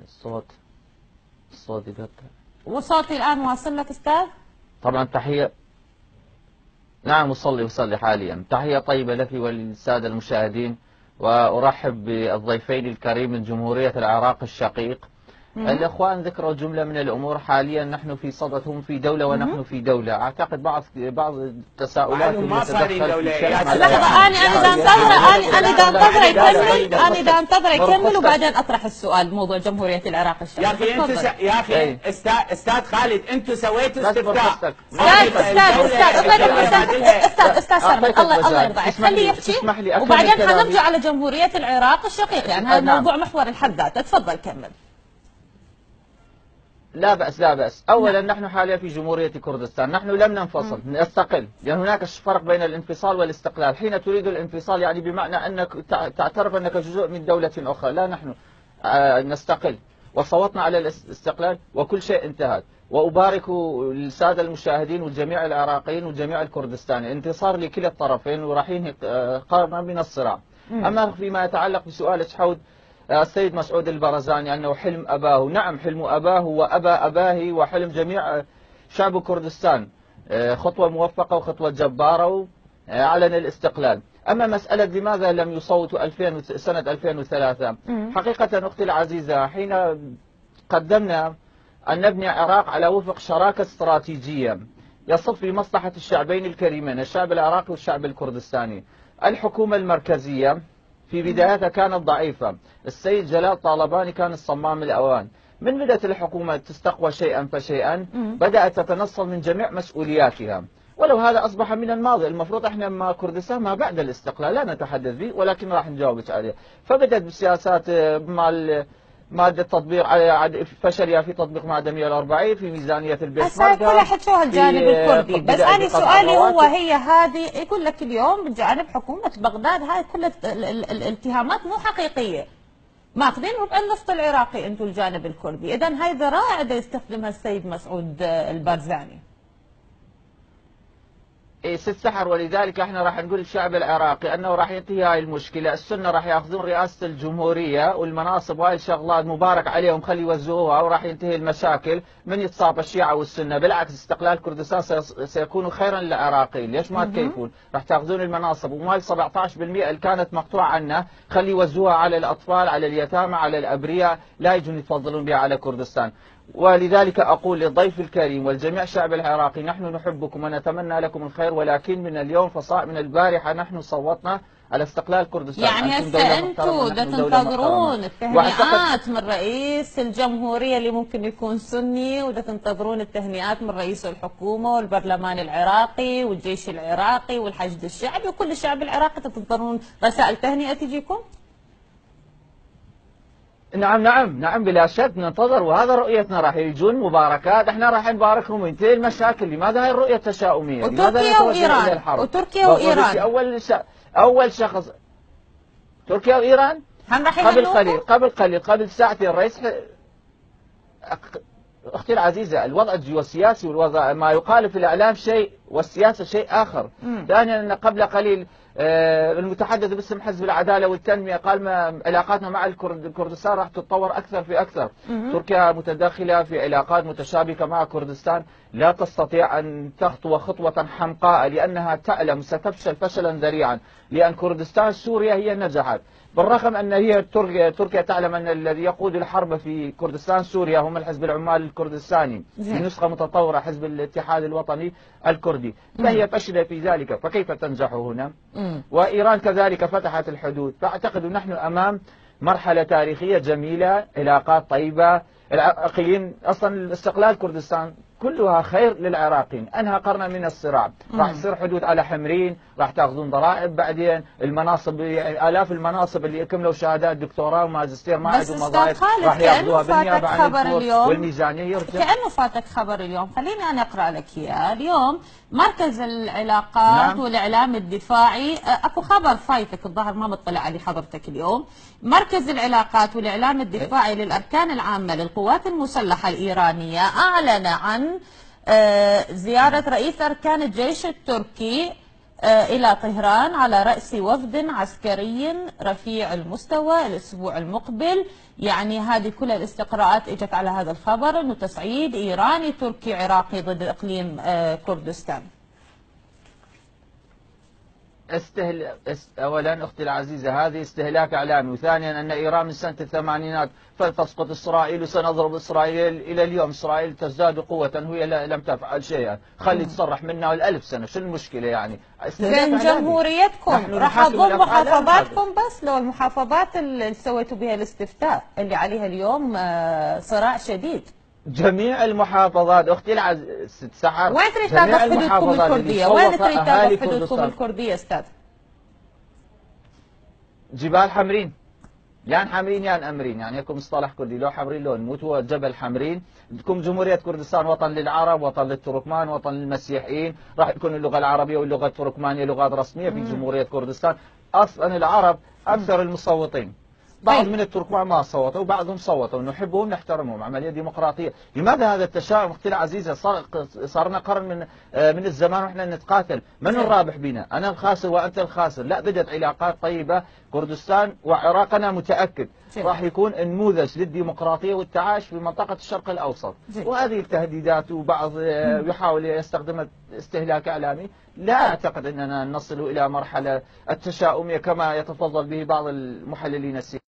الصوت يقطع. وصوتي الآن واصل لك أستاذ؟ طبعا تحية. نعم وصلي حاليا. تحية طيبة لك وللسادة المشاهدين، وأرحب بالضيفين الكريم من جمهورية العراق الشقيق. الإخوان ذكروا جملة من الأمور. حاليا نحن في صدد، هم في دولة ونحن في دولة. أعتقد بعض التساؤلات اللي تدخل في شيء. لحظة، أنا دا أنتظر يكمل وبعدين أطرح السؤال بموضوع جمهورية العراق الشقيق. يا أخي أستاذ خالد، أنتم سويتوا استفتاء. أستاذ شرمك، الله يرضى عليك، خليه يحكي وبعدين حنرجع على جمهورية العراق الشقيق، يعني هذا الموضوع محور الحد ذاته. تفضل كمل. لا بأس. أولا نحن حاليا في جمهورية كردستان، نحن لم ننفصل، نستقل، لأن هناك فرق بين الانفصال والاستقلال. حين تريد الانفصال يعني بمعنى أنك تعترف أنك جزء من دولة أخرى. لا، نحن نستقل وصوتنا على الاستقلال وكل شيء انتهت. وأبارك للسادة المشاهدين وجميع العراقيين وجميع الكردستانيين، انتصار لكلا الطرفين وراح ينهي قرن من الصراع. أما فيما يتعلق بسؤال حول السيد مسعود البرزاني أنه حلم أباه، نعم حلم أباه وأبى أباه وحلم جميع شعب كردستان، خطوة موفقة وخطوة جبارة، أعلن الاستقلال. أما مسألة لماذا لم يصوتوا سنة 2003، حقيقة أختي العزيزة، حين قدمنا أن نبني عراق على وفق شراكة استراتيجية يصب في مصلحة الشعبين الكريمين، الشعب العراقي والشعب الكردستاني. الحكومة المركزية في بدايتها كانت ضعيفة، السيد جلال طالباني كان الصمام الأوان. من بدأت الحكومة تستقوى شيئا فشيئا بدأت تتنصل من جميع مسؤولياتها، ولو هذا أصبح من الماضي. المفروض احنا ما كردستان ما بعد الاستقلال لا نتحدث به، ولكن راح نجاوبك عليه. فبدأت بالسياسات مادة تطبيق فشلها في تطبيق مادة 140 في ميزانية البيت. هسه كلها حكوها الجانب الكردي، بس أنا سؤالي هو هي هذه يقول لك اليوم بجانب حكومة بغداد هاي كل الاتهامات مو حقيقية، ماخذين ربع النفط العراقي انتم الجانب الكردي، إذا هاي ذرائع دا يستخدمها السيد مسعود البرزاني. ست سحر، ولذلك احنا راح نقول للشعب العراقي انه راح ينتهي هاي المشكله. السنه راح ياخذون رئاسه الجمهوريه والمناصب وهاي الشغلات مبارك عليهم، خلي يوزعوها وراح ينتهي المشاكل. من يتصاب الشيعه والسنه؟ بالعكس، استقلال كردستان سيكون خيرا للعراقيين. ليش ما تكيفون؟ راح تاخذون المناصب ومال 17% اللي كانت مقطوعه عنا خلي يوزعوها على الاطفال، على اليتامى، على الابرياء، لا يجون يتفضلون بها على كردستان. ولذلك أقول للضيف الكريم والجميع الشعب العراقي، نحن نحبكم ونتمنى لكم الخير، ولكن من اليوم من البارحة نحن صوتنا على استقلال كردستان. يعني هسه انتم بدكم تنتظرون التهنئات من رئيس الجمهورية اللي ممكن يكون سني، ودا تنتظرون التهنئات من رئيس الحكومة والبرلمان العراقي والجيش العراقي والحشد الشعبي وكل الشعب العراقي، تنتظرون رسائل تهنئة تجيكم؟ نعم بلا شك ننتظر، وهذا رؤيتنا. راح يجون مباركات، احنا راح نباركهم وينتهي المشاكل. لماذا هاي الرؤية التشاؤمية؟ وتركيا وإيران أول شخص تركيا وإيران قبل ساعتين الرئيس أختي العزيزة، الوضع الجيوسياسي والوضع ما يقال في الإعلام شيء والسياسة شيء آخر. ثانيا أن قبل قليل المتحدث باسم حزب العدالة والتنمية قال ما علاقاتنا مع كردستان راح تتطور أكثر في أكثر. تركيا متداخلة في علاقات متشابكة مع كردستان، لا تستطيع أن تخطو خطوة حمقاء لأنها تعلم ستفشل فشلا ذريعا، لأن كردستان سوريا هي نجحت، بالرغم أن هي تركيا تعلم أن الذي يقود الحرب في كردستان سوريا هم الحزب العمال الكردستاني بنسخة متطورة، حزب الاتحاد الوطني الكردي، فهي فشلت في ذلك، فكيف تنجح هنا؟ وإيران كذلك فتحت الحدود. فأعتقد نحن أمام مرحلة تاريخية جميلة، علاقات طيبة. العراقيين أصلا استقلال كردستان كلها خير للعراقيين، أنهى قرن من الصراع. راح يصير حدود على حمرين، راح تاخذون ضرائب، بعدين المناصب آلاف المناصب اللي كملوا شهادات دكتوراه وماجستير ما عندهم وظائف راح ياخذوها بالنيابة عن الدكتور والميزانية يرجع. كأنه فاتك خبر اليوم، خليني أنا أقرأ لك إياه. اليوم مركز العلاقات والإعلام الدفاعي، أكو خبر فايتك الظاهر ما مطلع عليه حضرتك اليوم. مركز العلاقات والإعلام الدفاعي للأركان العامة للقوات المسلحة الإيرانية أعلن عن زيارة رئيس أركان الجيش التركي إلى طهران على رأس وفد عسكري رفيع المستوى الأسبوع المقبل. يعني هذه كل الاستقراءات اجت على هذا الخبر، أنه تصعيد إيراني تركي عراقي ضد إقليم كردستان. أولا أختي العزيزة هذه استهلاك إعلامي، وثانيا أن إيران من سنة الثمانينات فلتسقط إسرائيل وسنضرب إسرائيل إلى اليوم. إسرائيل تزداد قوة، هي لم تفعل شيئا، خلي تصرح منها الألف سنة، شو المشكلة يعني؟ من جمهوريتكم راح أضم محافظاتكم، بس لو المحافظات اللي سويتوا بها الاستفتاء اللي عليها اليوم صراع شديد. جميع المحافظات اختي العزيزة سحر، وين تريد تاخذ حدودكم الكرديه؟ وين تريد تاخذ حدودكم الكرديه استاذ؟ جبال حمرين، يان حمرين يان امرين، يعني يكون مصطلح كردي، لو حمرين لو نموت هو جبل حمرين. تكون جمهوريه كردستان وطن للعرب، وطن للتركمان، وطن للمسيحيين، راح يكون اللغه العربيه واللغه التركمانيه لغات رسميه في جمهوريه كردستان. اصلا العرب اكثر المصوتين، بعض من التركمان ما صوتوا وبعضهم صوتوا، نحبهم نحترمهم، عمليه ديمقراطيه. لماذا هذا التشاؤم اختي العزيزه؟ صارنا قرن من الزمان واحنا نتقاتل، من الرابح بنا؟ انا الخاسر وانت الخاسر. لا، بدت علاقات طيبه. كردستان وعراق انا متاكد راح يكون نموذج للديمقراطيه والتعايش في منطقه الشرق الاوسط. وهذه التهديدات وبعض يحاول يستخدم استهلاك اعلامي، لا اعتقد اننا نصل الى مرحله التشاؤميه كما يتفضل به بعض المحللين السياسيين.